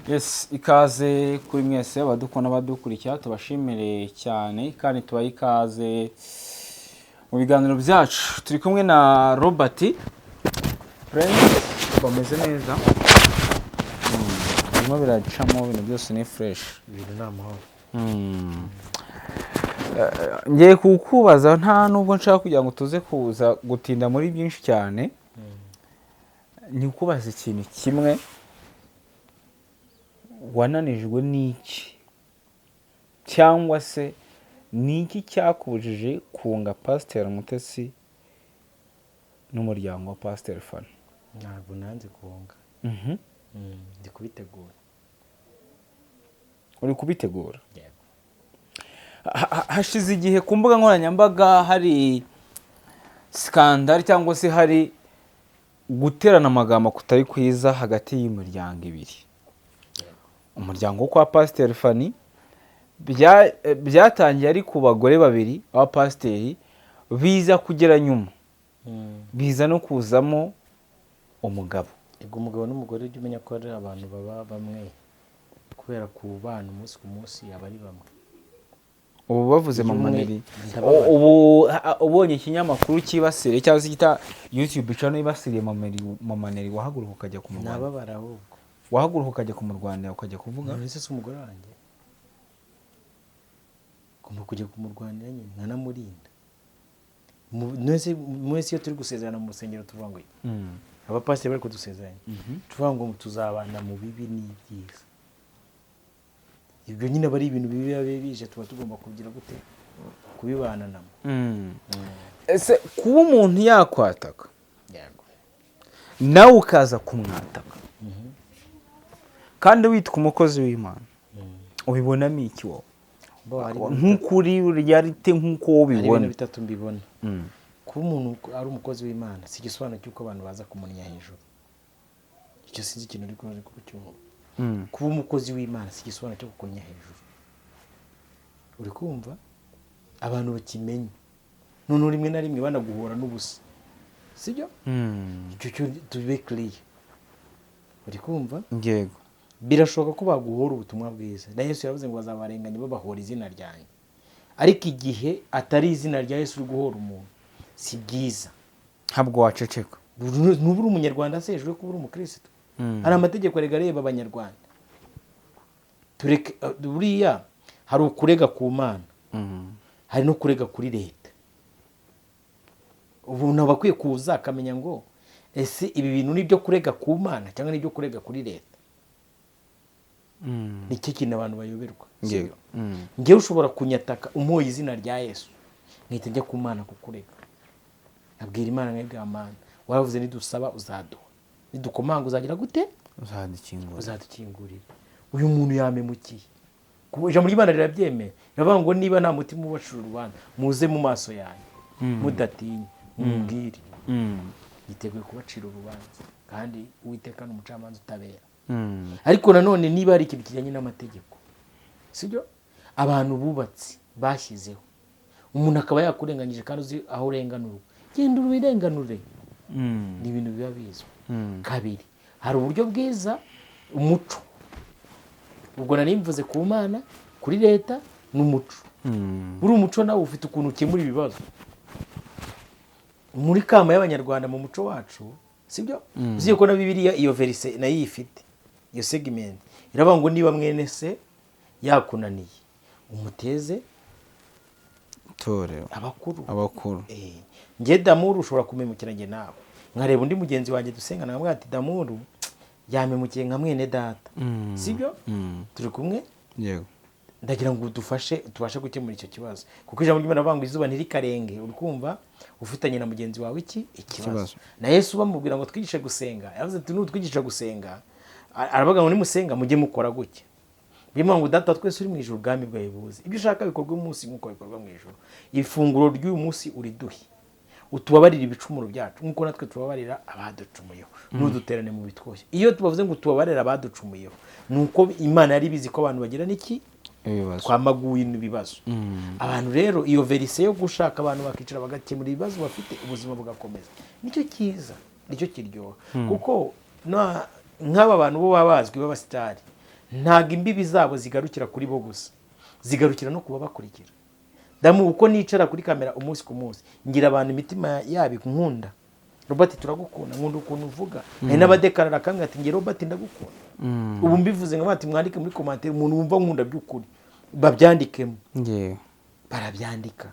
Yes, ikaze kuri mwese abadukunda, abadukurikira, tubashimire cyane kandi tubahe ikaze mu biganiro byacu. Turi kumwe na Robert Prince, bameze neza. Birimo biracamo, ibintu byose ni fresh. Ibintu ni amahoro. Ngiye kukubaza, nta nubwo nshaka kugira ngo tuze kuza gutinda muri byinshi cyane, ni ukubaza ikintu kimwe: wananijwe n'iki, cyangwa se ni iki cyakubujije kunga Pasiteri Mutesi n'umuryango wa Pasiteri Fana? Ntabwo nanze kunga. Ndi kubitegura. Uri kubitegura? Yego. Hashize igihe ku mbuga nkoranyambaga hari scandal, cyangwa se hari guterana amagambo kutari kwiza hagati y'imiryango ibiri, umuryango wo kwa Pasiteri Fani. Byatangiye ari ku bagore babiri b'abapasiteri, biza kugera nyuma biza no kuzamo umugabo. Ego, umugabo n'umugore, ujya umenya ko ari abantu baba bamwe kubera kubana umunsi ku munsi, aba ari bamwe. Ubu bavuze Iyo mama umwe Neri. Ndababara. Ubu ubonye ikinyamakuru cyibasire cyangwa se kita YouTube channel yibasiriye Mama Neri, Mama Neri, wahaguruka ukajya kumurwanira? Nababara ahubwo. Wahaguruka ukajya kumurwanira, ukajya kuvuga? None se si umugore wanjye? Ngomba kujya kumurwanira nyine, nkanamurinda. Mwese iyo turi gusezerana mu rusengero tuvuga ngo iki? Abapasiteri bari kudusezeranya, tuvuga ngo tuzabana mu bibi n'ibyiza. Ibyo nyine aba ari ibintu bibi biba bije, tuba tugomba kugira gute? Kubibana namo. Ese kuba umuntu yakwataka, Yego. nawe ukaza kumwataka kandi witwa umukozi w'Imana, ubibonamo iki wowe? Bo, hari ibintu Nk'ukuri reality, nk'uko wowe hari ibintu ubibona. bitatu mbibona. Kuba umuntu ari umukozi w'Imana si igisobanuro cy'uko abantu baza kumunya hejuru. Icyo sinzi ikintu uri kuzi kucyumva. Kuba umukozi w'Imana si igisobanuro cyo kukunya hejuru, uri kumva? Abantu bakimenya noneho rimwe na rimwe banaguhora n'ubusa, sibyo? Icyo cyo tube clear, uri kumva? Yego. Birashoboka ko baguhora ubutumwa bwiza, na Yesu yavuze ngo bazabarenganya babahora izina ryanjye, ariko igihe atari izina rya Yesu uri guhora umuntu, si byiza. Ntabwo waceceka. Nuba uri Umunyarwanda se hejuru yo kuba uri umukirisitu? Hari amategeko erega areba Abanyarwanda. Tureke buriya hari ukurega ku Mana, hari no kurega kuri leta. Ubu aba akwiye kuza akamenya ngo ese ibi bintu ni ibyo kurega ku Mana cyangwa ni ibyo kurega kuri leta? Nicyo kintu abantu bayoberwa. Yego. Ngewe ushobora kunyataka umuhoye izina rya Yesu, nkahita njya ku Mana kukurega, nkabwira Imana, nkabwira Mana: waravuze nidusaba uzaduha, nidukomanga uzagira gute? Uzadukingura. Uzadukingurira. Uyu muntu yamemukiye. Kuko ijambo ry'Imana rirabyemera, riravuga ngo niba nta mutima ubacira urubanza, muze mu maso yanjye mudatinya, mubwire, yiteguye kubacira urubanza, kandi Uwiteka ni umucamanza utabera. Ariko nanone niba hari ikintu kijyanye n'amategeko, sibyo, abantu bubatse bashyizeho, umuntu akaba yakurenganyije kandi uzi aho urenganurwa, genda ubirenganure. Ni ibintu biba bizwi. Kabiri, hari uburyo bwiza, umuco. Ubwo nari mvuze ku Mana, kuri leta n'umuco. Buri umuco nawe ufite ukuntu ukemura ibibazo. Muri kama y'Abanyarwanda, mu muco wacu, sibyo? Uzi ko na Bibiliya iyo verse nayo iyifite, iyo segment iravuga ngo niba mwene se yakunaniye, umuteze Itorero. abakuru. Abakuru. Njye Damuru ushobora kumemukira, njye nawe nkareba undi mugenzi wanjye dusenga, nkamubwira ati: "Damuru yamemukiye nka mwene data." Sibyo? Turi kumwe? Yego. Ndagira ngo udufashe tubashe gukemura icyo kibazo, kuko ijambo ry'Imana rivuga ngo izuba ntirikarenge, uri kumva, ufitanye na mugenzi wawe iki? Ikibazo. Ikibazo. Na Yesu bamubwira ngo twigishe gusenga, yavuze ati nutwigisha gusenga, aravuga ngo nimusenga mujye mukora gutya, bivuga ngo: "Data wa twese uri mu ijuru, ubwami bwawe buze, ibyo ushaka bikorwa umunsi nk'uko bikorwa mu ijuru, ifunguro ry'uyu munsi uriduhe, utubabarire ibicumuro byacu nk'uko natwe tubabarira abaducumuyeho, ntuduterane mu bitwoshye." Iyo tubavuze ngo tubabarire abaducumuyeho, ni uko Imana yari ibizi ko abantu bagira n'iki? Ibibazo. Twamaguye n'ibibazo. Abantu rero, iyo verse yo gushaka abantu bakicara bagakemura ibibazo bafite, ubuzima bugakomeza, nicyo cyiza, nicyo kiryoha, kuko nk'aba bantu bo baba bazwi b'abasitari. Ntabwo imbibi zabo zigarukira kuri bo gusa, zigarukira no kuba bakurikira. Damu, uko nicara kuri kamera umunsi ku munsi, ngira abantu imitima yabo nkunda. Robert, turagukunda, nkunda ukuntu uvuga. Hari n'abadekarara kamwe ati: "Nge Robert ndagukunda." Ubu mbivuze nka bati: "Mwandike muri commentaire umuntu wumva nkunda by'ukuri, babyandikemo." Barabyandika.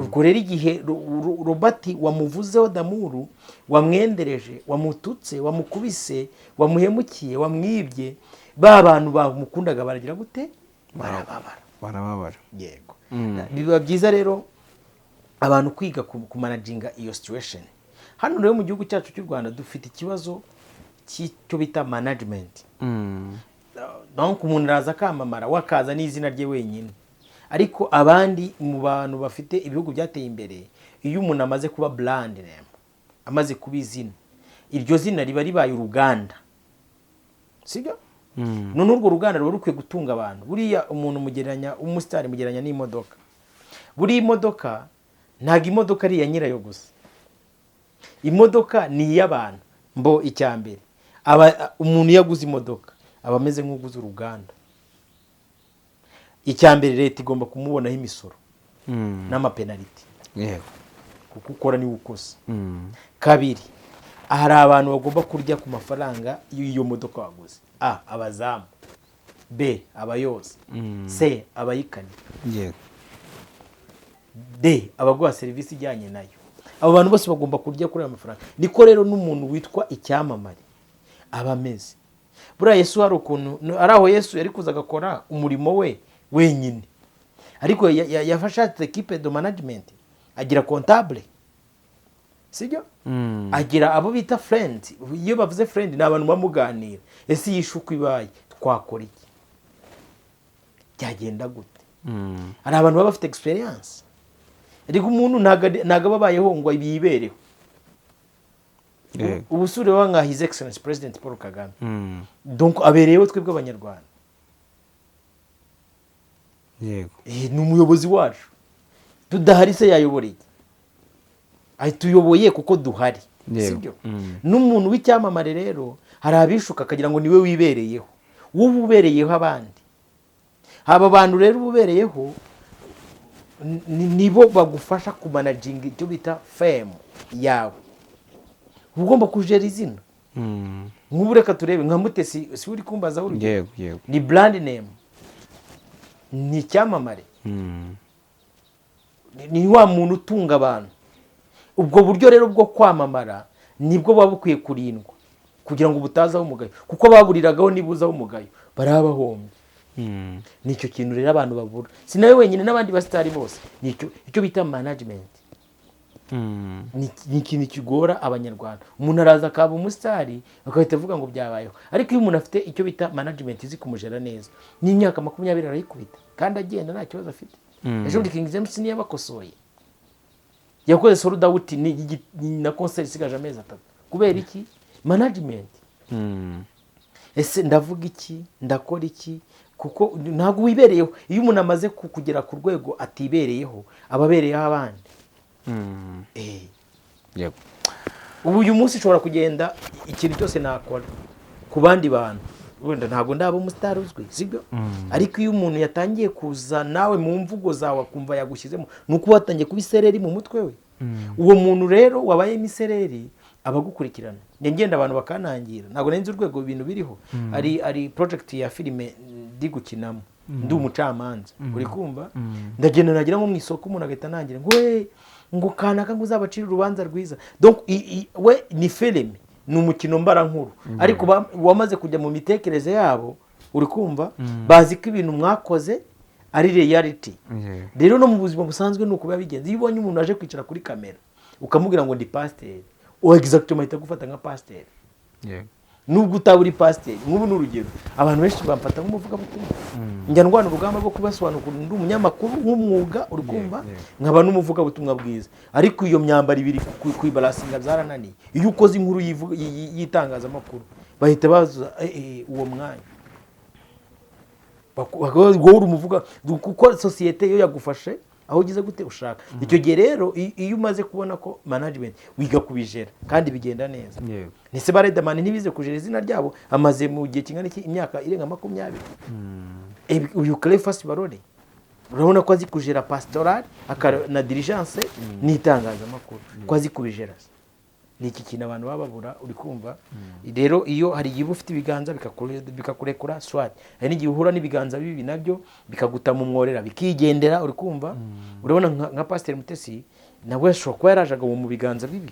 Ubwo rero igihe Robert wamuvuzeho, Damuru wamwendereje, wamututse, wamukubise, wamuhemukiye, wamwibye, ba bantu bamukundaga baragira gute? Barababara. Barababara. Yego. Biba byiza rero abantu kwiga kumanaginga iyo situation. Hano rero mu gihugu cyacu cy'u Rwanda dufite ikibazo cy'icyo bita management. Donc umuntu araza akamamara, we akaza n'izina rye wenyine, ariko abandi mu bantu bafite ibihugu byateye imbere, iyo umuntu amaze kuba brand name, amaze kuba izina, iryo zina riba ribaye uruganda, sibyo? None urwo ruganda ruba rukwiye gutunga abantu. Buriya umuntu mugereranya, umusitari mugereranya n'imodoka. Buriya imodoka, ntabwo imodoka ari iya nyirayo gusa, imodoka ni iy'abantu. Mbo icya mbere, umuntu iyo aguze imodoka aba ameze nk'uguze uruganda. Icya mbere, leta igomba kumubonaho imisoro n'amapenaliti, kuko ukora niwe ukoze. Kabiri, hari abantu bagomba kurya ku mafaranga y'iyo modoka waguze: A, abazamu; B, abayoza; C, abayikanika; D, abaguha serivisi ijyanye nayo. Abo bantu bose bagomba kurya kuri ayo mafaranga. Niko rero n'umuntu witwa icyamamare aba ameze. Buriya Yesu, hari ukuntu ari aho Yesu yari kuza agakora umurimo we wenyine, ariko yafashe équipe de management, agira comptable, sibyo? Agira abo bita friend. Iyo bavuze friend, ni abantu bamuganira: "Ese iyi shuku ibaye twakora iki? Byagenda gute?" Hari abantu baba bafite experience, ariko umuntu ntabwo aba abayeho ngo yibereho. Ubu si ureba nka His Excellence President Paul Kagame? Donc abereyeho twebwe Abanyarwanda. Ni umuyobozi wacu. Tudahari se yayobora iki? Tuyoboye kuko duhari. Sibyo? N'umuntu w'icyamamare rero, hari abishuka akagira ngo niwe wibereyeho. Wowe ubereyeho abandi. Aba bantu rero uba ubereyeho nibo bagufasha kumanaginga icyo bita fame yawe. Uba ugomba kujera izina. Nk'ubu reka turebe nka Mutesi, si uri kumbazaho urugero? Yego. Ni brand name, ni icyamamare. Ni wa muntu utunga abantu. Ubwo buryo rero bwo kwamamara nibwo buba bukwiye kurindwa kugira ngo butazaho umugayo, kuko baburiragaho nibuzaho umugayo baraba bahombye. Nicyo kintu rero abantu babura. Si nawe wenyine, n'abandi basitari bose. Nicyo icyo bita management. Ni ikintu kigora Abanyarwanda. Umuntu araza akaba umusitari, agahita avuga ngo byabayeho. Ariko iyo umuntu afite icyo bita management izi kumujera neza, n'imyaka 20 arayikubita kandi agenda nta kibazo afite. Ejo bundi King James niyo yabakosoye, yakoze sold out na concert isigaje amezi 3. Kubera iki? Management. Ese ndavuga iki? Ndakora iki? Kuko ntabwo wibereyeho. Iyo umuntu amaze kugera ku rwego atibereyeho, aba abereyeho abandi. Ubu uyu munsi ushobora kugenda, ikintu cyose nakora ku bandi bantu, wenda ntabwo ndaba umusitari uzwi, sibyo? Ariko iyo umuntu yatangiye kuza nawe mu mvugo zawe akumva yagushyizemo, ni uko watangiye kuba isereri mu mutwe we. Uwo muntu rero wabayemo isereri aba agukurikirana. Njya ngenda abantu bakanangira, ntabwo nari nzi urwego ibintu biriho. Ari project ya filime ndi gukinamo, ndi umucamanza, uri kumva? Ndagenda nagira nko mu isoko, umuntu agahita anangira ngo: "We, ngo kanaka, ngo uzabacire urubanza rwiza." Donc we ni filime, ni umukino mbarankuru, ariko wamaze kujya mu mitekerereze yabo, uri kumva? Bazi ko ibintu mwakoze ari reality. Rero no mu buzima busanzwe ni uko biba bigenze. Iyo ubonye umuntu aje kwicara kuri kamera, ukamubwira ngo ndi pasiteri, uwo exactement ahita agufata nka pasiteri, nubwo utaba uri pasiteri. Nk'ubu ni urugero, abantu benshi bamfata nk'umuvugabutumwa. Njya ndwana urugamba rwo kubasobanura ukuntu ndi umunyamakuru nk'umwuga, uri kumva, nkaba n'umuvugabutumwa bwiza. Ariko iyo myambaro ibiri kuyibarasinga byarananiye. Iyo ukoze inkuru y'itangazamakuru, bahita baza uwo mwanya, wowe uri umuvuga, kuko sosiyete iyo yagufashe Aho ugize gute ushaka. Icyo gihe rero, iyo umaze kubona ko management, wiga kubijera kandi bigenda neza. Ndetse ba Riderman ntibize kujera izina ryabo, amaze mu gihe kingana iki, imyaka irenga 20. Uyu Clephas Barore, urabona ko azi kujera pastoral na diligence n'itangazamakuru, ko azi kubijera. Ni iki kintu abantu baba babura, uri kumva? Rero iyo hari igihe uba ufite ibiganza bikakurekura, swat hari n'igihe uhura n'ibiganza bibi nabyo bikaguta mu mworera, bikigendera, uri kumva? Urabona nka Pasiteri Mutesi nawe ashobora kuba yarajaga mu biganza bibi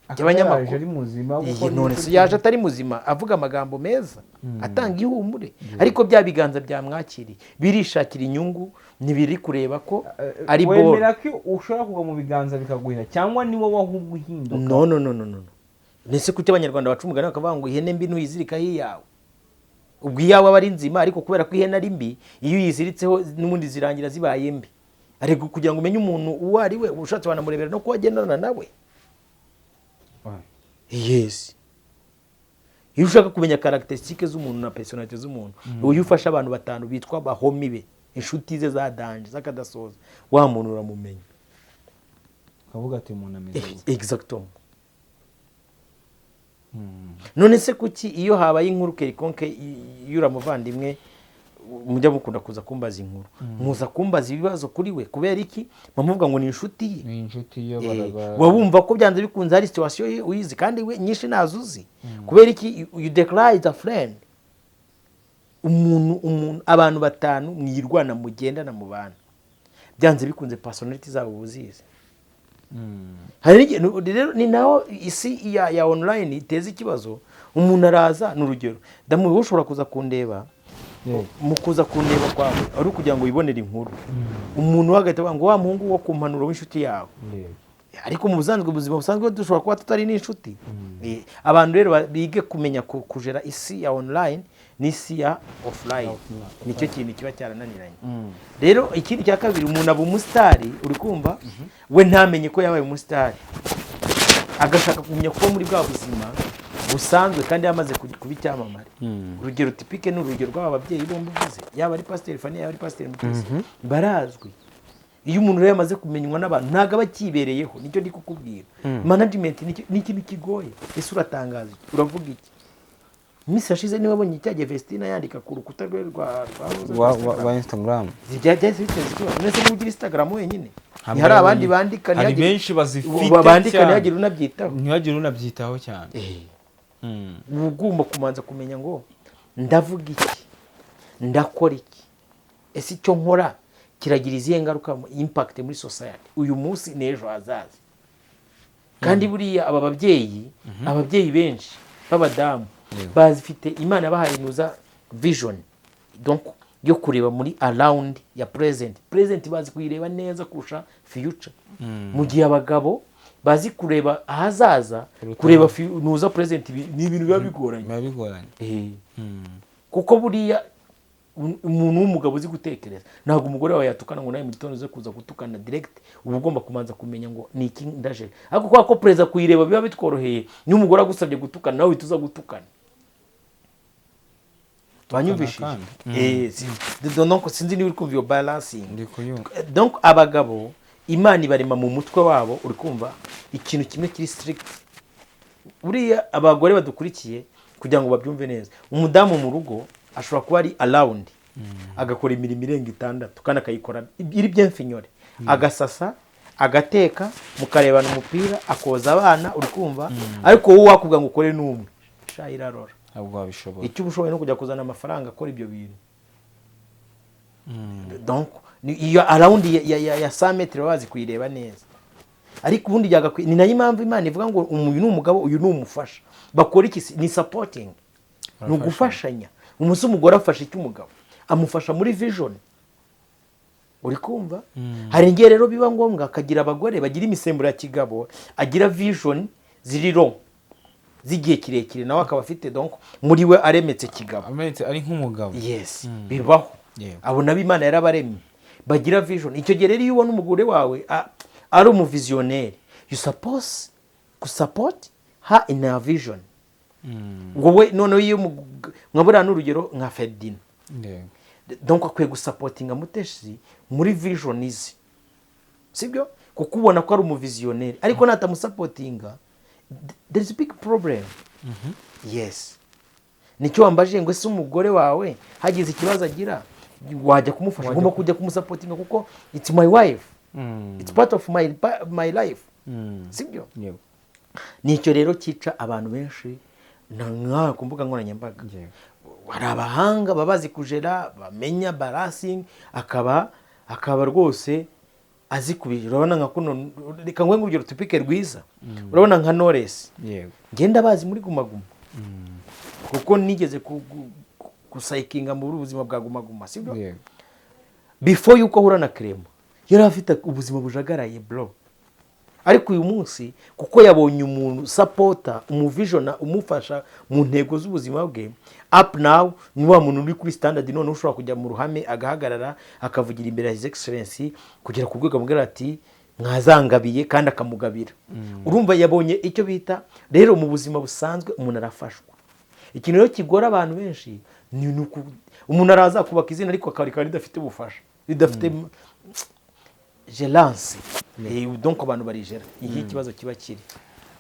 by'abanyamakuru. Yaje ari muzima kuko Iyi none se yaje atari muzima, avuga amagambo meza, atanga ihumure, ariko bya biganza byamwakiriye birishakira inyungu, ntibiri kureba ko ari boro. Wemera ko ushobora kugwa mu biganza bikaguhira, cyangwa ni wowe ahubwo uhinduka? No, no, no, no, no. Nese kuki Abanyarwanda baca umugani bakavuga ngo ihene mbi ntuyizirikaho iyawe? Ubwo iyawe aba ari nzima, ariko kubera ko ihene ari mbi, iyo uyiziritseho n'ubundi zirangira zibaye mbi. Ariko kugira ngo umenye umuntu uwo ari we, ushatse wanamurebera no kuba agendana nawe. Yes, iyo ushaka kumenya caractéristiques z'umuntu na personnalité z'umuntu, iyo ufashe abantu batanu bitwa ba homie be, inshuti ze za danger z'akadasoza, wa muntu uramumenya. Ukavuga ati umuntu ameze gutya. Exactement. None se kuki iyo habaye inkuru quelconque y'uriya muvandimwe, mujya mukunda kuza kumbaza inkuru, muza kumbaza ibibazo kuri we? Kubera iki? Muvuga ngo ni inshuti ye. Ni inshuti ye. Uba wumva ko byanze bikunze hari situation ye uyizi, kandi we nyinshi ntazo uzi. Kubera iki you declare is a friend? Umuntu, abantu batanu mwirwana, mugendana mu bantu, byanze bikunze personality zabo uba uzizi. Hari n'igihe rero ni naho isi ya online iteza ikibazo. Umuntu araza, ni urugero damu, wowe ushobora kuza kundeba, mu kuza kundeba kwawe ari ukugira ngo wibonere inkuru, umuntu we agahita avuga ngo wa muhungu wo ku mpanuro w'inshuti yawe. Ariko mu busanzwe, ubuzima busanzwe, dushobora kuba tutari n'inshuti. Abantu rero bige kumenya kujera isi ya online n'isi ya offline. Nicyo kintu kiba cyarananiranye. Rero ikindi cya kabiri, umuntu aba umusitari, uri kumva, we ntamenye ko yabaye umusitari, agashaka kumenya kuba muri bwa buzima busanzwe kandi yamaze kuba icyamamare. Urugero typique ni urugero rw'aba babyeyi bombi uvuze, yaba ari Pasiteri Fani, yaba ari Pasiteri Mutesi, barazwi. Iyo umuntu rero yamaze kumenywa n'abantu, ntabwo aba akibereyeho. Nicyo ndi kukubwira, management ni ikintu kigoye. Ese uratangaza iki? Uravuga iki? Iminsi yashize niba wabonye cya gihe Vestina yandika ku rukuta rwe rwa rwa Instagram. Byahise biteza ikibazo. None se niba ugira Instagram wenyine, Ntabwo ntihari ari abandi wenyine. bandika? Hari benshi bazifite bandika, cyane. ntihagire unabyitaho. Ntihagire unabyitaho cyane. Uba ugomba kubanza kumenya ngo ndavuga iki, ndakora iki, ese icyo nkora kiragira izihe ngaruka, impact muri society uyu munsi n'ejo hazaza? Kandi buriya aba babyeyi, ababyeyi benshi b'abadamu bazifite, Imana yabahaye inuza vision, donc yo kureba muri around ya present. Present bazi kuyireba neza kurusha future, mu gihe abagabo bazi kureba ahazaza. Kureba nuza present ni ibintu biba bigoranye. Biba bigoranye. Kuko buriya umuntu w'umugabo uzi gutekereza, ntabwo umugore wawe yatukana ngo nawe mu gitondo uze kuza gutukana direct. Uba ugomba kubanza kumenya ngo ni iki ndaje. Ariko kubera ko perezida kuyireba biba bitworoheye, niyo umugore agusabye gutukana, nawe uhita uza gutukana. Wanyumvishije? Kandi. Donc sinzi niba uri kumva iyo balancing. Ndi kuyumva. Donc abagabo Imana ibarema mu mutwe wabo, uri kumva, ikintu kimwe kiri strict. Buriya abagore badukurikiye, kugira ngo babyumve neza, umudamu mu rugo ashobora kuba ari around, agakora imirimo irenga itandatu, kandi akayikora iri bien fignolé, agasasa, agateka, mukarebana umupira, akoza abana, uri kumva? Ariko wowe wakubwira ngo ukore n'umwe, sha irarora. Ntabwo wabishobora. Icyo uba ushoboye no kujya kuzana amafaranga akora ibyo bintu. Donc iyo around ya 100 mètres baba bazi kuyireba neza. Ariko ubundi byagakwiye, ni nayo impamvu Imana ivuga ngo uyu ni umugabo, uyu ni umufasha. Bakora iki? Ni supporting, ni ugufashanya. Umunsi umugore afasha icyo umugabo amufasha muri vision, uri kumva? Hari igihe rero biba ngombwa akagira abagore bagira imisemburo ya kigabo, agira vision ziri long, z'igihe kirekire, nawe akaba afite, donc muri we aremetse kigabo. Amenetse ari nk'umugabo. Yes, bibaho. Abo nabo Imana yarabaremye, bagira vision. Icyo gihe rero, iyo ubona umugore wawe ari umuvisionnaire, you suppose gusupport her in her vision. Wowe noneho iyo nka buriya ni urugero nka Ferdinand, donc akwiye gusupportinga Mutesi muri vision ze. Sibyo? Kuko ubona ko ari umuvisionnaire, ariko natamusupportinga, there is a big problem. Yes, nicyo wambajije ngo ese umugore wawe hagize ikibazo agira, wajya kumufasha? Ugomba kujya kumusupportinga kuko it's my wife, it's part of my life, sibyo? Yego. Nicyo rero cyica abantu benshi na nka ku mbuga nkoranyambaga. Hari abahanga baba bazi kujera, bamenya balancing, akaba rwose azi kubira. Urabona nka kuno, reka nguhe nk'urugero typique rwiza, urabona nka Knowless. Ngenda bazi muri Guma Guma, kuko nigeze gusayikinga muri ubuzima bwa Guma Guma, sibyo? Yego. Before yuko ahura na Clement, yari afite ubuzima bujagaraye, bro. Ariko uyu munsi, kuko yabonye umuntu supporter, umuvisiona, umufasha mu ntego z'ubuzima bwe, up now ni wa muntu uri kuri standard. Noneho ushobora kujya mu ruhame, agahagarara, akavugira imbere ya His Excellency, kugera ku rwego amubwira ati: "Mwazangabiye," kandi akamugabira. Urumva yabonye icyo bita rero mu buzima busanzwe umuntu arafashwa. Ikintu rero kigora abantu benshi ni umuntu araza kubaka izina, ariko akarikaba ridafite ubufasha, ridafite gérance. Donc abantu barijera iki kibazo kiba kiri.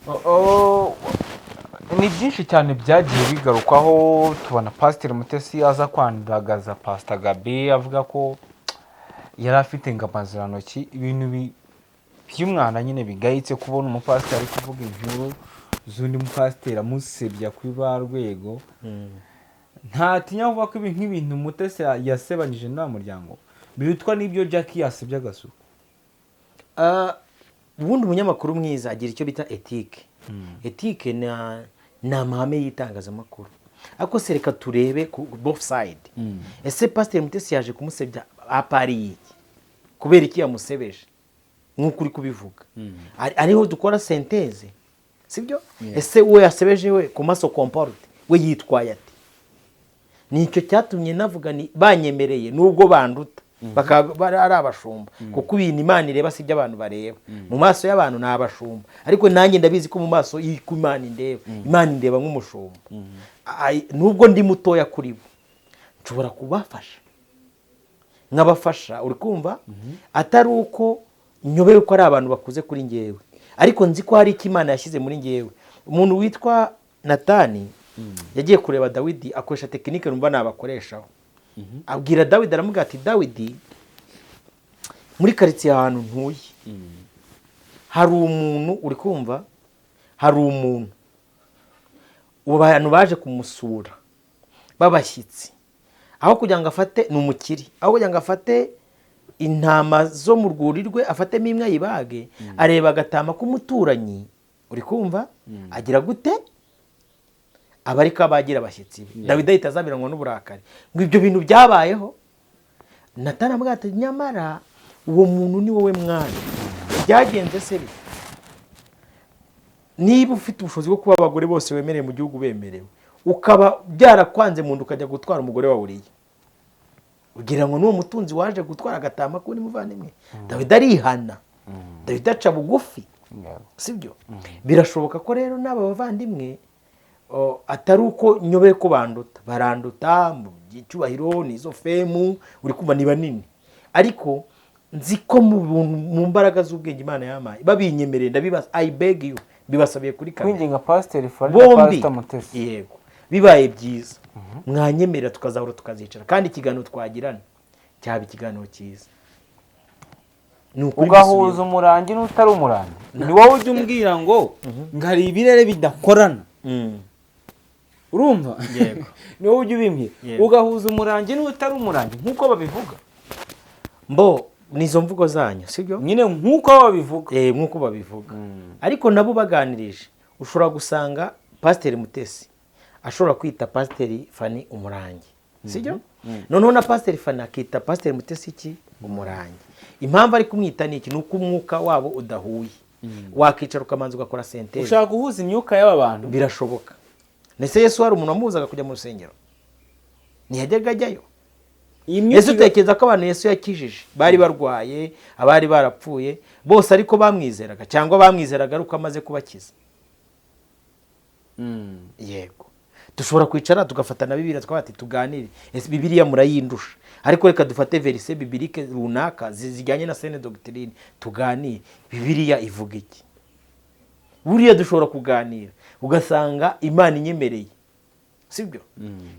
Oh, ni byinshi cyane byagiye bigarukwaho. Tubona Pasiteri Mutesi aza kwandagaza Pasita Gabi, avuga ko yari afite ngo amazirantoki, ibintu by'umwana nyine bigayitse, kubona umupasiteri ari kuvuga inkuru z'undi mupasiteri amusebya kuri ba rwego. Ntatinya kuvuga ko ibi nk'ibintu Mutesi yasebanyije n'uriya muryango birutwa n'ibyo Jackie yasebye agasuku. Ah, ubundi umunyamakuru mwiza agira icyo bita éthique. Éthique ni amahame y'itangazamakuru. Ariko se reka turebe ku both side. Ese Pasiteri Mutesi yaje kumusebya apari iki? Kubera iki yamusebeje nk'uko uri kubivuga? Ariho dukora synthèse, sibyo? Ese uwo yasebeje we ku se comporte, we yitwaye ati? Nicyo cyatumye navuga ni banyemereye, nubwo banduta, bakaba bari ari abashumba, kuko ibintu Imana ireba si ibyo abantu bareba. Mu maso y'abantu ni abashumba, ariko nanjye ndabizi ko mu maso y'uko Imana indeba, Imana indeba nk'umushumba. Nubwo ndi mutoya kuri bo, nshobora kubafasha, nkabafasha, uri kumva, atari uko nyobewe ko ari abantu bakuze kuri ngewe, ariko nzi ko hari icyo Imana yashyize muri ngewe. Umuntu witwa Natani yagiye kureba Dawidi, akoresha technique numva nabakoreshaho. Abwira Dawidi, aramubwira ati: "Dawidi, muri karitsiye ahantu ntuye hari umuntu, uri kumva, hari umuntu, ubu bantu baje kumusura b'abashyitsi, aho kugira ngo afate, ni umukire, aho kugira ngo afate intama zo mu rwuri rwe, afatemo imwe ayibage, areba agatama k'umuturanyi, uri kumva, agira gute, aba ariko abagira abashyitsi be." Dawidi ahita azabiranwa n'uburakari ngo ibyo bintu byabayeho. Natani avuga ati: "Nyamara uwo muntu ni wowe, mwana. Byagenze se bite? Niba ufite ubushobozi bwo kuba abagore bose wemerewe mu gihugu bemerewe, ukaba byarakwanze mu nda, ukajya gutwara umugore wa Uriya, ugira ngo n'uwo mutunzi waje gutwara agatama k'undi muvandimwe?" Dawidi arihana, Dawidi aca bugufi, sibyo? Birashoboka ko rero n'aba bavandimwe, atari uko nyobeye ko banduta, baranduta mu cyubahiro n'izo fame, uri kumva, ni banini, ariko nzi ko mu buntu, mu mbaraga z'ubwenge Imana yampaye, babinyemereye, ndabibaza, I beg you, bibasabiye kuri kamera. Kwinginga Pasiteri Farida, Bombi. Pasita Mutesi. Yego, bibaye byiza mwanyemerera tukazahura, tukazicara, kandi ikiganiro twagirana cyaba ikiganiro cyiza. Ni ukuri. Ugahuza mbisubiyemo. Umurangi n'utari umurangi, ni wowe ujya umbwira ngo hari ibirere bidakorana. Urumva? Yego. Ni wowe ujya ubimbwira. Yego. Ugahuza umurangi n'utari umurangi nk'uko babivuga. Mbo ni izo mvugo zanyu, sibyo? Nyine nk'uko babivuga. Nk'uko babivuga, ariko nabo baganirije, ushobora gusanga Pasiteri Mutesi ashobora kwita Pasiteri Fani umurangi, sibyo? Noneho na Pasiteri Fani akita Pasiteri Mutesi iki? Umurangi. Impamvu ari kumwita ni iki? Ni uko umwuka wabo udahuye. Wakicara ukamanza ugakora synthèse. Ushaka guhuza imyuka y'aba bantu. Birashoboka. Ndetse Yesu hari umuntu wamubuzaga kujya mu rusengero? Ntiyajyaga ajyayo. Iyi myuka Ese utekereza ko abantu Yesu yakijije bari barwaye, abari barapfuye bose, ariko bamwizeraga, cyangwa bamwizeraga ari uko amaze kubakiza? Yego. Dushobora kwicara tugafata na Bibiliya, tukavuga ati tuganire, ese Bibiliya murayindusha, ariko reka dufate verset biblique runaka zijyanye na saine doctrine, tuganire Bibiliya ivuga iki. Buriya dushobora kuganira ugasanga Imana inyemereye, sibyo?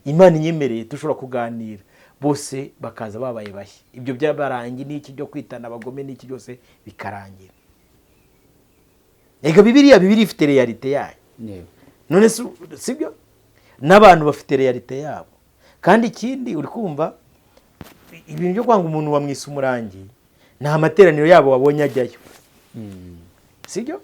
Imana inyemereye dushobora kuganira, bose bakaza babaye bashya, ibyo by'abarangi n'iki byo kwitana abagome n'iki byose bikarangira. Ega Bibiliya ifite réalité yayo. None sibyo? N'abantu bafite réalité yabo. Kandi ikindi, uri kumva ibintu byo kwanga umuntu wamwisa umurangi, nta materaniro yabo wabonye ajyayo, sibyo?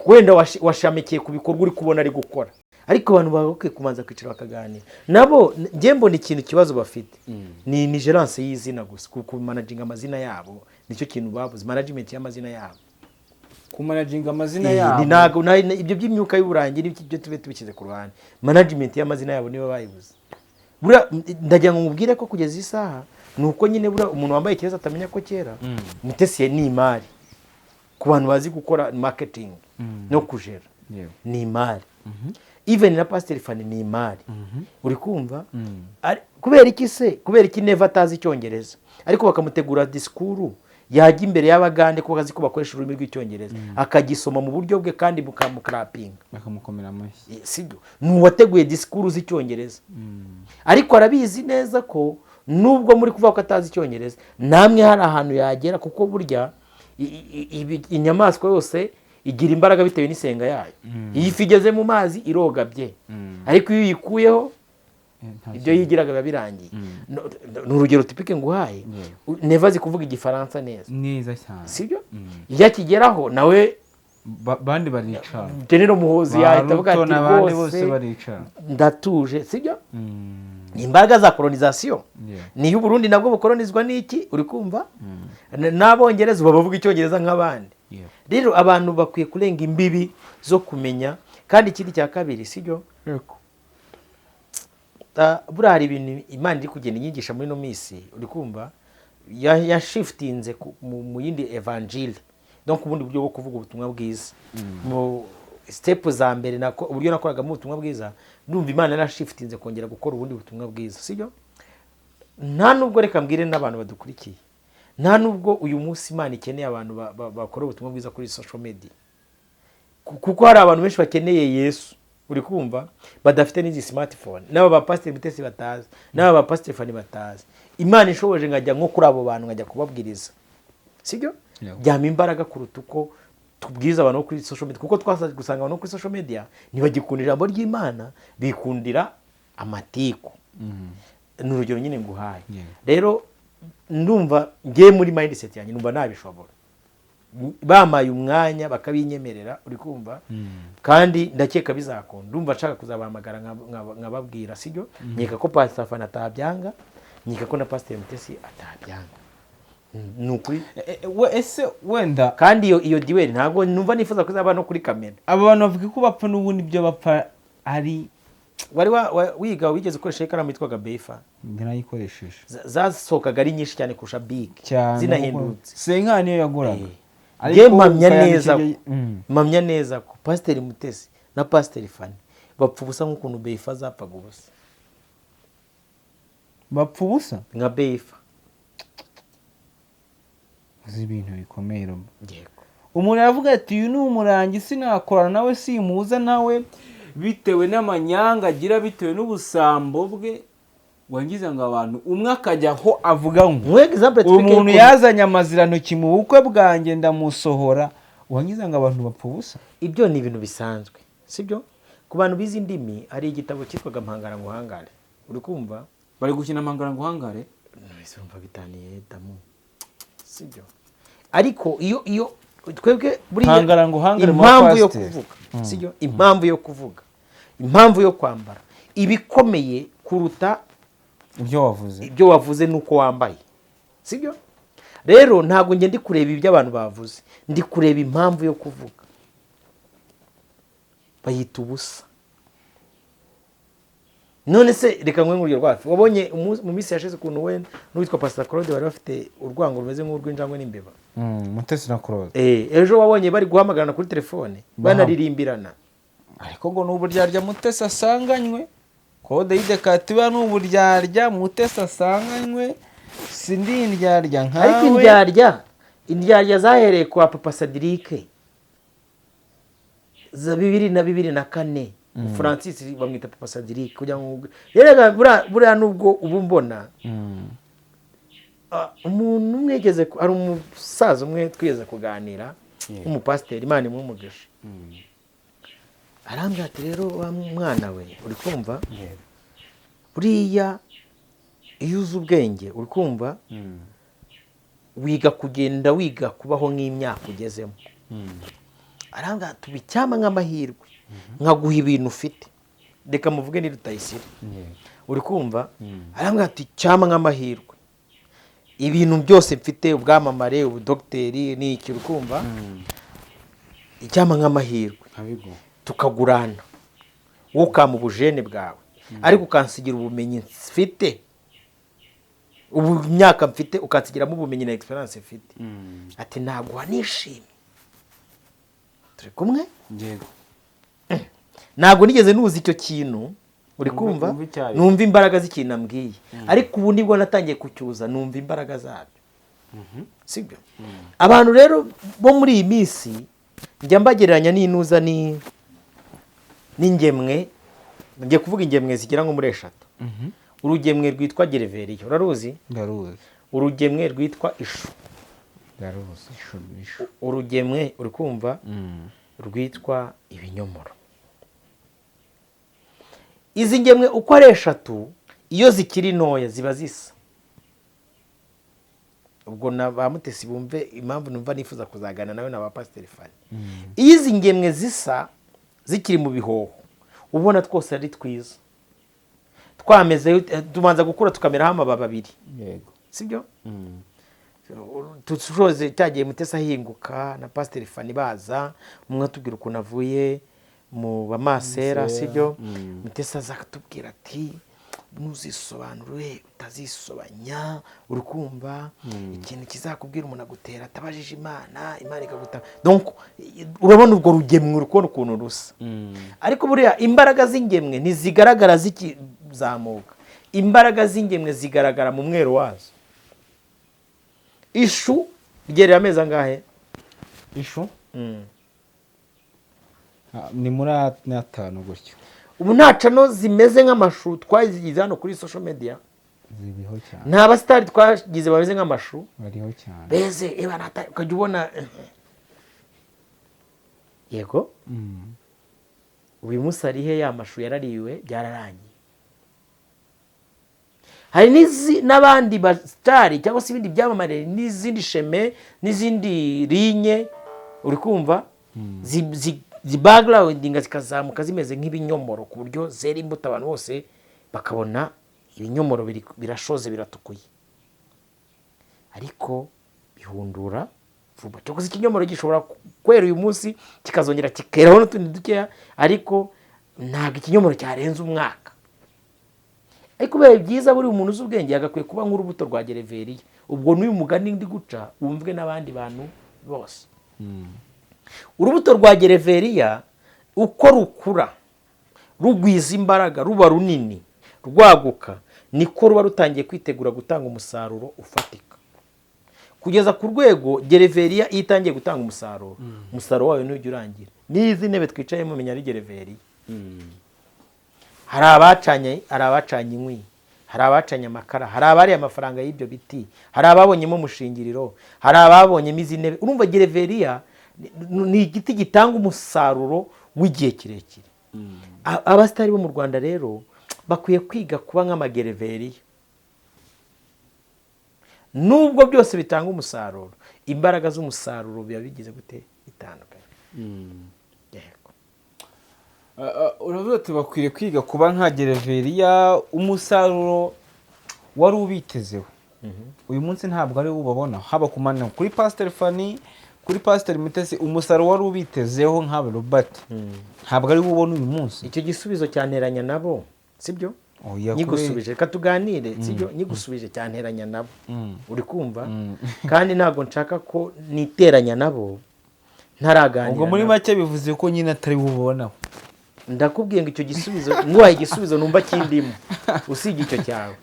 Wenda washamikiye ku bikorwa uri kubona ari gukora, ariko abantu baba bakwiye kubanza kwicara bakaganira nabo. Njye mbona ikintu kibazo bafite ni gérance y'izina gusa, kumanaginga amazina yabo, nicyo kintu babuze, management y'amazina yabo. Kumanaginga amazina yabo. Ni ntago ibyo by'imyuka y'uburangi n'ibiki byo tube tubishyize ku ruhande, management y'amazina yabo niba bayibuze. Buriya ndagira ngo mubwire ko kugeza isaha ni uko nyine, buriya umuntu wambaye ikirezi atamenya ko kera. Mutesi ni imari ku bantu bazi gukora marketing no kujera, ni imari. Even na Pasiteri Fani ni imari, uri kumva? Kubera iki se? Kubera iki Neva atazi Icyongereza, ariko bakamutegura disikuru yajya imbere y'Abagande, kuko azi ko bakoresha ururimi rw'Icyongereza, akagisoma mu buryo bwe kandi mukarapinga? Bakamukomera amashyi. Sibyo? Ni uwateguye disikuru z'Icyongereza, ariko arabizi neza ko nubwo muri kuvuga ko atazi Icyongereza, namwe hari ahantu yagera, kuko burya inyamaswa yose igira imbaraga bitewe n'isenga yayo. Iyo ifi igeze mu mazi iroga bye, ariko iyo uyikuyeho ibyo yigiraga biba birangiye. Ni urugero typique nguhaye. Neva azi kuvuga Igifaransa neza. Neza cyane. Sibyo? Iyo akigeraho nawe Bandi baricara. General Muhozi Ba yahita avuga Ruto ati n'abandi bose rwose baricara. ndatuje, sibyo? Ni imbaraga za colonisation. Niyo Uburundi nabwo bukolonizwa n'iki, uri kumva? N'Abongereza ubu bavuga Icyongereza nk'abandi. Rero abantu bakwiye kurenga imbibi zo kumenya. Kandi ikindi cya kabiri, sibyo? Yego. Buriya hari ibintu Imana iri kugenda inyigisha muri ino minsi, uri kumva? Yashifitinze mu yindi évangile, donc ubundi buryo bwo kuvuga ubutumwa bwiza. Mu step za mbere uburyo nakoragamo ubutumwa bwiza, ndumva Imana yarashifitinze kongera gukora ubundi butumwa bwiza, sibyo? Nta nubwo, reka mbwire n'abantu badukurikiye, nta nubwo uyu munsi Imana ikeneye abantu bakora ubutumwa bwiza kuri social media, kuko hari abantu benshi bakeneye Yesu, uri kumva, badafite n'izi smartphone, n'aba bapasiteri Mutesi batazi, n'aba bapasiteri Fani batazi. Imana ishoboje nkajya nko kuri abo bantu, nkajya kubabwiriza, sibyo? Yeah. Byampa imbaraga kuruta uko tubwiriza abantu bo kuri social media, kuko twasaze gusanga abantu bo kuri social media ntibagikunda ijambo ry'Imana, bikundira amatiku. Ni urugero nyine nguhaye. Rero ndumva ngiye muri mindset yanjye, numva nabishobora bamaye umwanya bakabinyemerera, uri kumva? Kandi ndakeka bizakunda. Ndumva nshaka kuzabahamagara nkababwira, sibyo? Nkeka ko Pastor Fana atabyanga, nkeka ko na Pastor Mutesi atabyanga, ni ukuri. Ese wenda Kandi iyo duel ntabwo numva nifuza ko izaba no kuri kamera. Aba bantu bavuga ko bapfa n'ubundi ibyo bapfa ari Wari wiga, wigeze ukoresha ikaramu yitwaga Beifa? Narayikoresheje. Zasohokaga ari nyinshi cyane kurusha Big, cyane. zinahindutse. Senka niyo yaguraga. Ariko Njye mpamya ukayandika neza mpamya neza ko Pasiteri Mutesi na Pasiteri Fani bapfa ubusa nk'ukuntu Beifa zapfaga ubusa. Bapfa ubusa. Nka Beifa. Uzi ibintu bikomeye, Robo. Yego. Umuntu aravuga ati uyu ni umurangi, sinakorana nawe, simuza nawe, bitewe n'amanyanga agira, bitewe n'ubusambo bwe. Wangiza ngo abantu umwe akajya aho avuga ngo Muhe example uwo typique muntu yazanye amazirantoki mu bukwe bwanjye, ndamusohora. Wangiza ngo abantu bapfa ubusa. Ibyo ni ibintu bisanzwe, sibyo? Ku bantu bize indimi, hari igitabo cyitwaga Mpangara Nguhangare, uri kumva? Bari gukina amangara ngo uhangare. Nahise urumva bitaniye damu, sibyo? Ariko iyo twebwe buriya Mpangara nguhangare mu impamvu yo bapasiteri. kuvuga, sibyo? Impamvu yo kuvuga, impamvu yo kwambara ibikomeye kuruta ibyo wavuze. Ibyo wavuze nuko wambaye, sibyo? Rero ntabwo njye ndi kureba ibyo abantu bavuze, ndi kureba impamvu yo kuvuga. Bayita ubusa. None se reka nkwe nk'urugero rwacu: wabonye mu minsi yashize ukuntu we n'uwitwa Pastor Claude bari bafite urwango rumeze nk'urw'injangwe n'imbeba? Mutesi na Claude. Ejo wabonye bari guhamagarana kuri telefone, banaririmbirana. Ariko ngo ni uburyarya Mutesi asanganywe. Kode y'idekatiba ni uburyarya Mutesi asanganywe, si ndi indyarya Ariko nkawe. Indyarya zahereye kwa Papa Sadirike za bibiri na bibiri na kane. Francis bamwita Papa Sadirike kugira ngo yerega buriya nubwo ubu mbona umuntu umwe yigeze hari umusaza umwe twigeze kuganira w'umupasiteri, Imana imuhe umugisha, arambwira ati: "Rero wa mwana we, uri kumva, buriya iyo uzi ubwenge, uri kumva, wiga kugenda, wiga kubaho nk'imyaka ugezemo." Arambwira ati: "Ubu icyampa nk'amahirwe nkaguha ibintu ufite." Reka muvuge ni Rutayisire, uri kumva. Arambwira ati: "Icyampa nk'amahirwe ibintu byose mfite, ubwamamare, ubudogiteri n'iki, uri kumva, icyampa nk'amahirwe Nkabiguha. tukagurana, wowe ukampa ubujene bwawe ariko ukansigira ubumenyi mfite ubu, imyaka mfite ukansigiramo ubumenyi na experience mfite." Ati: "Naguha nishimye." Turi kumwe? Yego. Ntabwo nigeze nuza icyo kintu, uri kumva, Wumve icyo ari cyo. numva imbaraga z'ikintu ambwiye, ariko ubu nibwo natangiye kucyuza, numva imbaraga zabyo. Sibyo? Abantu rero bo muri iyi minsi njya mbagereranya n'intuza n'ingemwe. Ngiye kuvuga ingemwe zigera nko muri eshatu. Urugemwe rwitwa gereveriya, uraruzi? Ndaruzi. Urugemwe rwitwa ishu. Ndaruzi, ishu ishu. Urugemwe, uri kumva, rwitwa ibinyomoro. Izi ngemwe uko ari eshatu, iyo zikiri ntoya ziba zisa. Ubwo na ba Mutesi bumve impamvu numva nifuza kuzagana nawe na ba Pasiteri Fani. Iyo izi ngemwe zisa zikiri mu bihoho, ubona twose ari twiza, twameze, tubanza gukura tukameraho amababi abiri. Sibyo? Tushoze cyagiye Mutesi ahinguka na Pasiteri Fani baza, umwe atubwira ukuntu avuye mu bamasera, sibyo? Mutesi aza akatubwira ati: "Ntuzisobanure, utazisobanya, uri kumva, ikintu kizakubwira umuntu agutera atabajije Imana, Imana ikaguta." Donc urabona urwo rugemwe, uri kubona ukuntu rusa. Ariko buriya imbaraga z'ingemwe ntizigaragara zikizamuka, imbaraga z'ingemwe zigaragara mu mwero wazo. Ishu ryerera amezi angahe? Ishu? Ni muri atanu gutyo. Ubu nta channel zimeze nk'amashu twazigize hano kuri social media? Ziriho cyane. Nta basitari twagize bameze nk'amashu? Bariho cyane. Beze eba ukajya ubona, yego. Uyu munsi arihe? Ya mashu yarariwe, byararangiye. Hari n'abandi basitari cyangwa se ibindi byamamare n'izindi sheme n'izindi linye, uri kumva, zibackgroundinga zikazamuka zimeze nk'ibinyomoro, ku buryo zera imbuto abantu bose bakabona ibinyomoro birashoze, biratukuye, ariko bihundura vuba. Cyangwa se ikinyomoro gishobora kwera uyu munsi kikazongera kikeraho n'utundi dukeya, ariko ntabwo ikinyomoro cyarenza umwaka. Ariko bibaye byiza, buri umuntu uzi ubwenge yagakwiye kuba nk'urubuto rwa gereveriya. Ubwo n'uyu mugani ndi guca wumvwe n'abandi bantu bose. Urubuto rwa gereveriya uko rukura rugwiza imbaraga, ruba runini, rwaguka, niko ruba rutangiye kwitegura gutanga umusaruro ufatika, kugeza ku rwego gereveriya iyo itangiye gutanga umusaruro, umusaruro wayo ntujya urangira. N'izi ntebe twicayemo menya ari gereveriya. Hari abacanye inkwi, hari abacanye amakara, hari abariye amafaranga y'ibyo biti, hari ababonyemo umushingiriro, hari ababonyemo izi ntebe. Urumva gereveriya ni igiti gitanga umusaruro w'igihe kirekire. Abasitari bo mu Rwanda rero bakwiye kwiga kuba nk'amagereveriya. Nubwo byose bitanga umusaruro, imbaraga z'umusaruro biba bigize gute? Bitandukanye. Yego. Uravuga ati bakwiriye kwiga kuba nka gereveriya. Umusaruro wari ubitezeho uyu munsi ntabwo ari wo ubabona, haba ku mana kuri Pasiteri Fani, kuri Pasiteri Mutesi. Umusaruro wari ubitezeho nk'aba Robert ntabwo ari wo ubona uyu munsi. Icyo gisubizo cyanteranya nabo, sibyo? Oya, Nyigusubije, reka tuganire, sibyo? Nyigusubije cyanteranya nabo, uri kumva, kandi ntabwo nshaka ko niteranya nabo ntaraganira Ubwo muri nabo. make bivuze ko nyine atari wo ubonaho. Ndakubwiye ngo icyo gisubizo, nguhaye igisubizo numva kindimo usibye icyo cyawe,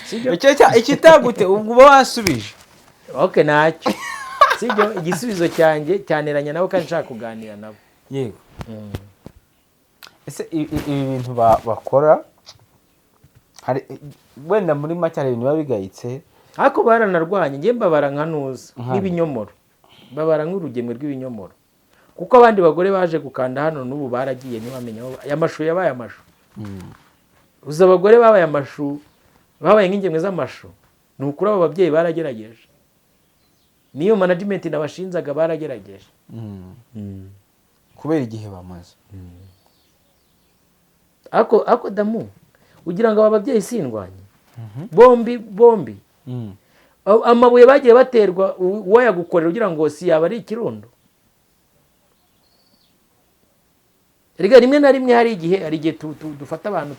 sibyo? Icyo ikitagute ubwo uba wasubije. Ok, ntacyo, sibyo. Igisubizo cyanjye cyaneranya nabo kandi nshaka kuganira nabo. Yego. Ese ibi bintu bakora, hari wenda muri make hari ibintu biba bigayitse? Ariko baranarwanye. Njye mbabara nka nuza Nka? Nk'ibinyomoro, mbabara nk'urugemwe rw'ibinyomoro, kuko abandi bagore baje gukanda hano n'ubu baragiye, ntibamenya aho aya mashu yabaye amashu. Uzi abagore babaye amashu, babaye nk'ingemwe z'amashu. Ni ukuri, abo babyeyi baragerageje, niyo management nabashinzaga, baragerageje. Kubera igihe bamaze. Ariko damu, ugira ngo aba babyeyi sindwanye bombi bombi? Amabuye bagiye baterwa, uwayagukorera ugira ngo si yaba ari ikirundo? Erega rimwe na rimwe hari igihe dufata abantu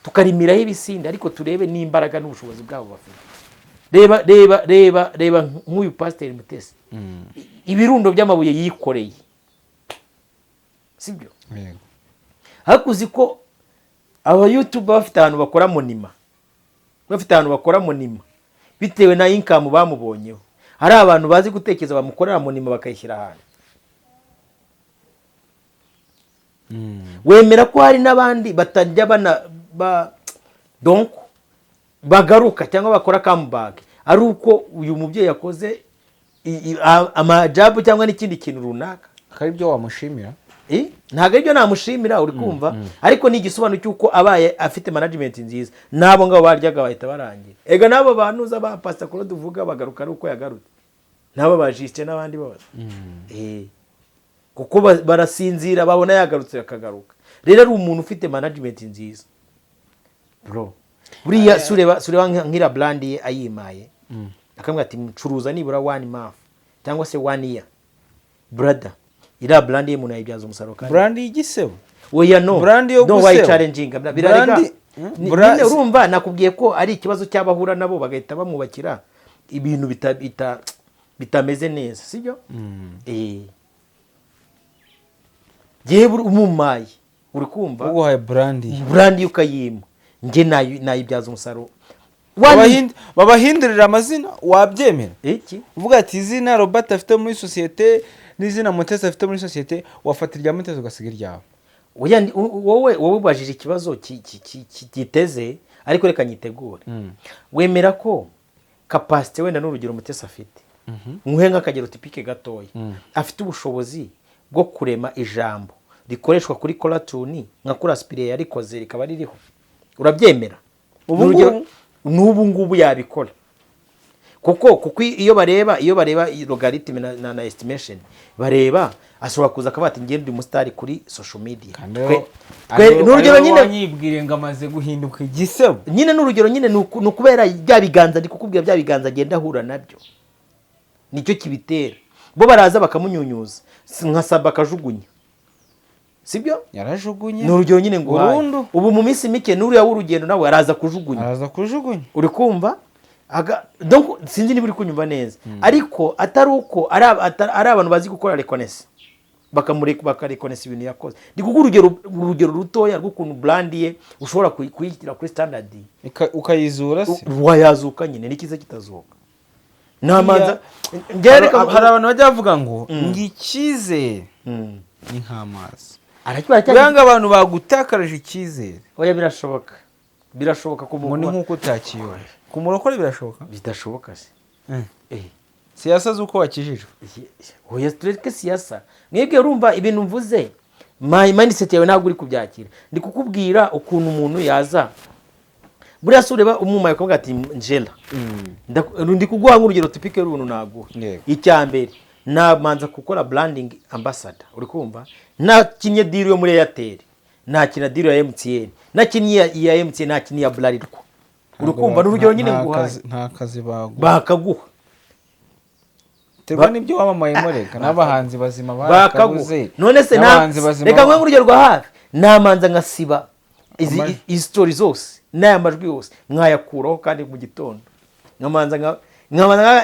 tukarimiraho ibisinde, ariko turebe n'imbaraga n'ubushobozi bwabo bafite. Reba, reba, reba, reba nk'uyu Pasiteri Mutesi, ibirundo by'amabuye yikoreye, sibyo? Yego. Ariko uzi ko aba YouTube bafite ahantu bakora monument, bafite ahantu bakora monument bitewe na income bamubonyeho. Hari abantu bazi gutekereza, bamukorera monument bakayishyira ahantu. Wemera ko hari n'abandi batajya bana ba donc bagaruka cyangwa bakora comeback ari uko uyu mubyeyi yakoze amajabu cyangwa n'ikindi kintu runaka? Akaba ibyo wamushimira? Eh, ntabwo aribyo namushimira, uri kumva, ariko ni igisobanuro cy'uko abaye afite management nziza, n'abo ngabo baryaga bahita barangira. Ega n'abo bantu uza ba Pastor Claude uvuga bagaruka ari uko yagarutse, n'abo ba Justin n'abandi bose. Eh, kuko barasinzira, babona yagarutse bakagaruka. Rero ari umuntu ufite management nziza, bro. Buriya sureba nk'ira brand ye ayimaye, akamubwira ati: "Ncuruza nibura one month cyangwa se one year, brother." Iriya brand ye umuntu yayibyaza umusaruro kandi Brand y'igisebo? Oya, no. Brand yo No. guseba. Wayichallenginga birarega. Nyine urumva nakubwiye ko ari ikibazo cy'abahura nabo bagahita bamwubakira ibintu bitameze neza, sibyo? Eh, yewe, umumaye, uri kumva? Uguhaye brand ye. Brand ye ukayima, njye nayibyaza umusaruro. Babahindurira amazina, wabyemera? Iki? Uvuga ati izina Robert afite muri sosiyete n'izina Mutesi afite muri sosiyete, wafata irya Mutesi ugasiga iryawe? Oya, wowe ubajije ikibazo giteze, ariko reka nyitegure. Wemera ko capacité, wenda n'urugero Mutesi afite, nkuhe nk'akagero typique gatoya, afite ubushobozi bwo kurema ijambo rikoreshwa kuri caller tune nka kuri asipiriye yarikoze rikaba ririho, urabyemera? Ubu N'urugero- ngubu? N'ubu ngubu yabikora, kuko iyo bareba logarithm na estimation, bareba ashobora kuza akavuga ati: "Ngende ndi umusitari kuri social media." N'urugero nyine. Wanyibwire ngo amaze guhinduka igisebo. Nyine n'urugero nyine, ni ukubera bya biganza ndi kukubwira, bya biganza agenda ahura nabyo, nicyo kibitera. Bo baraza bakamunyunyuza. Si nka Saba akajugunya, sibyo? Yarajugunye. Ni urugero nyine nguhaye. Burundu. Ubu mu minsi mike n'uriya w'urugendo nawe araza kujugunya. Araza kujugunya. Uri kumva? Donc sinzi niba uri kunyumva neza, ariko atari uko ari abantu bazi gukora reconnaissance, bakamureka bakarekonesa ibintu yakoze. Ndi kuguha urugero rutoya rw'ukuntu brand ye ushobora kuyishyira kuri standard. Ukayizura se? Wayazuka nyine, n'ikiza kitazuka namanza njyewe. Hari abantu bajya bavuga ngo icyizere ni nk'amazi. Aracyari Buriya ngo abantu bagutakarije icyizere. Oya, birashoboka, birashoboka ku Ngo ni muntu. nk'uko utakiyora ku murokore, birashoboka? Bidashoboka se? Eh. Siyasa z'uko wakijijwe. Oya, tureke siyasa. Mwebwe urumva ibintu mvuze, my mindset yawe ntabwo uri kubyakira. Ndi kukubwira ukuntu umuntu yaza, buriya se ureba umumaye ukavuga ati: "Njela." Ndi kuguha nk'urugero typique y'uruntu naguha. Yego. Icya mbere, namanza gukora branding ambassador, uri kumva? Nakinye deal yo muri Airtel, nakina deal ya MTN, nakinnye iya MTN, nakinnye iya Bralirwa, uri kumva? Ni urugero nyine nguhaye. Nta kazi baguha. Bakaguha. Terwa n'ibyo wamamayemo. Reka n'abahanzi bazima Bakaguha. barakabuze. None se N'abahanzi bazima. Reka nguhe nk'urugero rwa hafi: namanza nkasiba izi izi story zose n'aya majwi yose mwayakuraho, kandi mu gitondo nkamanza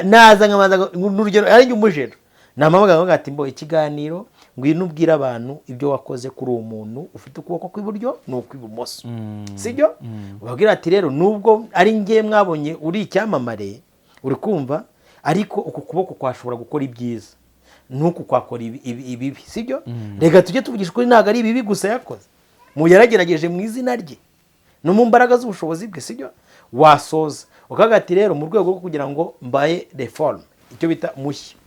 naza nkamanza n'urugero ari njye umujero. Nampamagara nkavuga ati: "Mbo ikiganiro, ngwino ubwire abantu ibyo wakoze kuri uwo muntu ufite ukuboko kw'iburyo n'ukw'ibumoso." Sibyo? Ubabwira ati: "Rero nubwo ari njye mwabonye uri icyamamare, uri kumva, ariko uku kuboko kwashobora gukora ibyiza n'uku kwakora ibibi." Sibyo? Reka tujye tuvugisha ukuri, ntabwo ari ibibi gusa yakoze, mu yaragerageje mu izina rye no mu mbaraga z'ubushobozi bwe. Sibyo? Wasoza ukavuga ati: "Rero mu rwego rwo kugira ngo mbaye reforme, icyo bita mushya,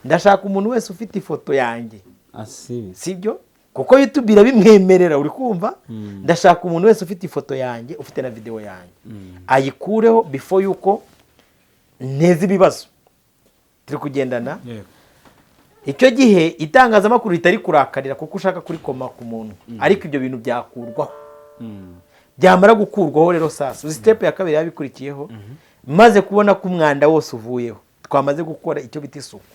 ndashaka umuntu wese ufite ifoto yanjye." Asibi. Sibyo? Kuko YouTube irabimwemerera, uri kumva? "Ndashaka umuntu wese ufite ifoto yanjye, ufite na videwo yanjye, ayikureho before yuko nteza ibibazo." Turi kugendana? Yego. Icyo gihe itangazamakuru ritari kurakarira kuko ushaka kurikoma ku muntu, ariko ibyo bintu byakurwaho. Byamara gukurwaho rero, sasa uzi step ya kabiri yabikurikiyeho? Maze kubona ko umwanda wose uvuyeho, twamaze gukora icyo bita isuku,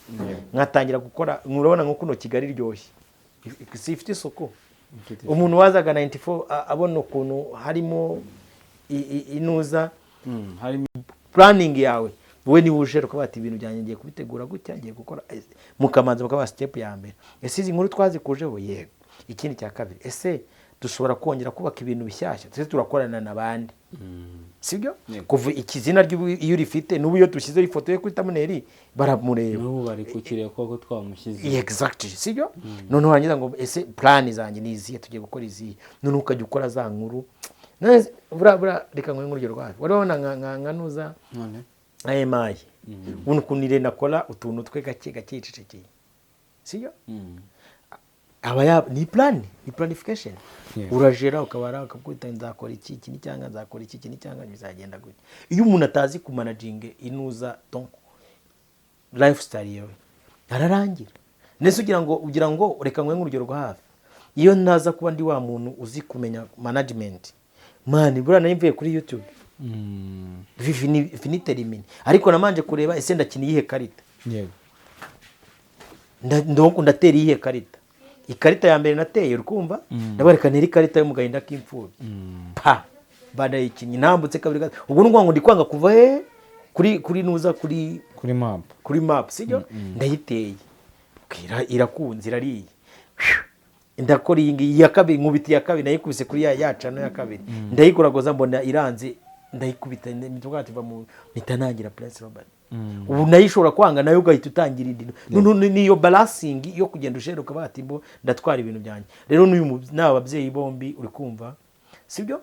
nkatangira gukora. Murabona nko kuno Kigali iryoshye, si ifite isuku? Umuntu wazaga 94 abona ukuntu harimo inuza. Harimo Planning yawe wowe niba uje ukavuga ati: "Ibintu byanjye ngiye kubitegura gutya, ngiye gukora," mukamanza mukabaha step ya mbere: "Ese izi nkuru twazikujeho?" "Yego." Ikindi cya kabiri: "Ese dushobora kongera kubaka ibintu bishyashya? Tuse turakorana n'abandi?" Sibyo? Yego. Kuva ikizina iyo urifite, n'ubu iyo dushyizeho ifoto ye kuri thumbnail baramureba. N'ubu bari kukireba kuko twamushyize. Yeah, exactly. Sibyo? Noneho warangiza ngo: "Ese plan zanjye ni izihe? Tugiye gukora izihe?" Noneho ukajya ukora za nkuru. None se, buriya reka nguhe nk'urugero rwawe. Wari wabona nka nuza None nka emayi, ubona ukuntu Irene akora utuntu twe gake gake yicecekeye, sibyo? Aba ya ni plan, ni planification. Urajera ukabara, ukabwita: "Nzakora iki, iki cyangwa nzakora iki, iki cyangwa bizagenda gutya." Iyo umuntu atazi kumanaginga inuza, donc lifestyle yawe ararangira. Ndetse ugira ngo reka nguhe nk'urugero rwa hafi: iyo ntaza kuba ndi wa muntu uzi kumenya management, man, buriya nari mvuye kuri YouTube. Fini terminé. Ariko namanje kureba: ese ndakina iyihe karita? Ndatera iyihe karita? Ikarita ya mbere nateye, uri kumva, ndabareka ntere ikarita yo mu gahinda k'imfubyi, pa banayikinnye, ntambutse kabiri gatatu. Ubwo ni ukuvuga ngo ndi kwanga kuva he kuri nuza kuri Kuri map. Kuri map, sibyo? Ndayiteye, irakunze, irariye. Phew. Ndakora iyi ngiyi iya kabiri, nkubita iya kabiri, nayikubise kuri ya channel ya kabiri, ndayikoragoza, mbona iranze, ndayikubita, mpita iva mu mpita ntangira Prince Robert. Ubu nayo ishobora kwanga, nayo ugahita utangira indi. Noneho niyo balancing yo kugenda ushera, ukavuga ati: "Mbo ndatwara ibintu byanjye." Rero n'uyu n'aba babyeyi bombi, uri kumva, sibyo?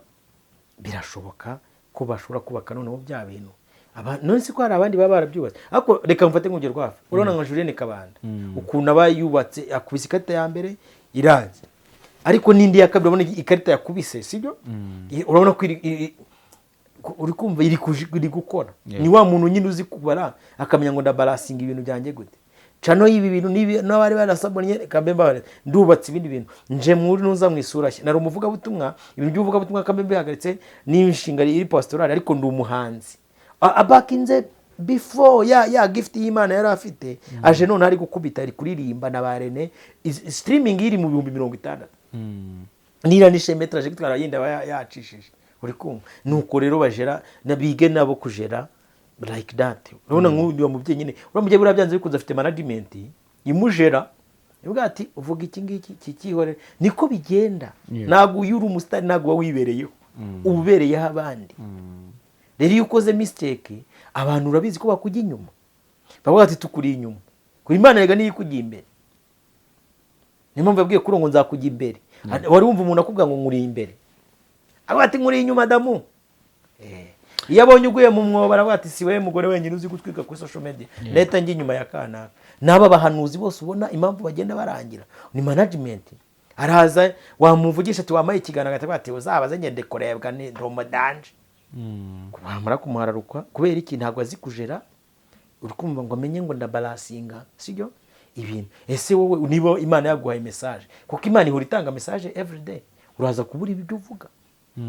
Birashoboka ko bashobora kubaka noneho bya bintu. None se ko hari abandi baba barabyubatse? Ariko reka mfate nk'urugero rwa hafi. Urabona nka Julienne Kabanda, ukuntu aba yubatse, akubise ikarita ya mbere iranze, ariko n'indi ya kabiri urabona ikarita yakubise, sibyo? Urabona ko uri kumva iri gukora. Ni wa muntu nyine uzi kubara, akamenya ngo ndabalancinga ibintu byanjye gute, channel y'ibi bintu n'ibi n'abari barasabonye. Reka mbe mbabarira, ndubatse ibindi bintu, nje muri nuza mu isura nshya. Nari umuvugabutumwa, ibintu by'ubuvugabutumwa kambe mbihagaritse n'imishinga iri pastorale, ariko ndi umuhanzi. Abakinze before ya gift y'Imana yari afite, aje none ari gukubita, ari kuririmba na ba Rene. Streaming iri mu 60,000. Nira ni shemetraje gutwara yindi aba yacishije, uri kumva? Nuko rero bajera na bige nabo kujera like that. Urabona nk'uyu mubyeyi nyine, uriya mubyeyi buriya byanze bikunze afite management imujera, ivuga ati: "Uvuga iki ngiki kikihorere." Niko bigenda. Ntabwo iyo uri umusitari, ntabwo uba wibereyeho, uba ubereyeho abandi. Rero iyo ukoze mistake, abantu urabizi ko bakujya inyuma, bavuga ati: "Tukuri inyuma." Kuri Imana rega niyo ikujya imbere. Niyo mpamvu yabwiye kuri ngo: "Nzakujya imbere." Wari wumva umuntu akubwira ngo nkuri imbere, avuga ati: "Nkuri inyuma damu"? Iyo abonye uguye mu mwobo, aravuga ati: "Si wowe mugore wenyine uzi gutwika kuri social media, leta njye inyuma ya kanaka." N'aba bahanuzi bose ubona, impamvu bagenda barangira ni management. Araza wamuvugisha ati: "Wampaye ikiganiro?" Agahita avuga ati: "Uzabaze ngende kurebwa ni ndomodanje." Wamara kumuhararukwa kubera iki? Ntabwo azi kujera, uri kumva, ngo amenye ngo ndabalancinga, sibyo, ibintu. Ese wowe niba Imana yaguhaye message, kuko Imana ihora itanga message everyday, uraza kubura ibyo uvuga,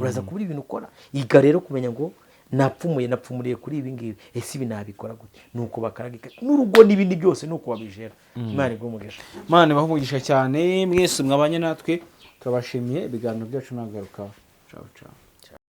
uraza kubura ibintu ukora. Iga rero kumenya ngo napfumuye, napfumuriye kuri ibi ngibi, ese ibi nabikora gute? Nuko bakaraga n'urugo n'ibindi byose, nuko babijera. Imana iguhe umugisha. Imana ibahe umugisha cyane mwese mwabanye natwe, turabashimiye. Ibiganiro byacu nagaruka. Ciao ciao.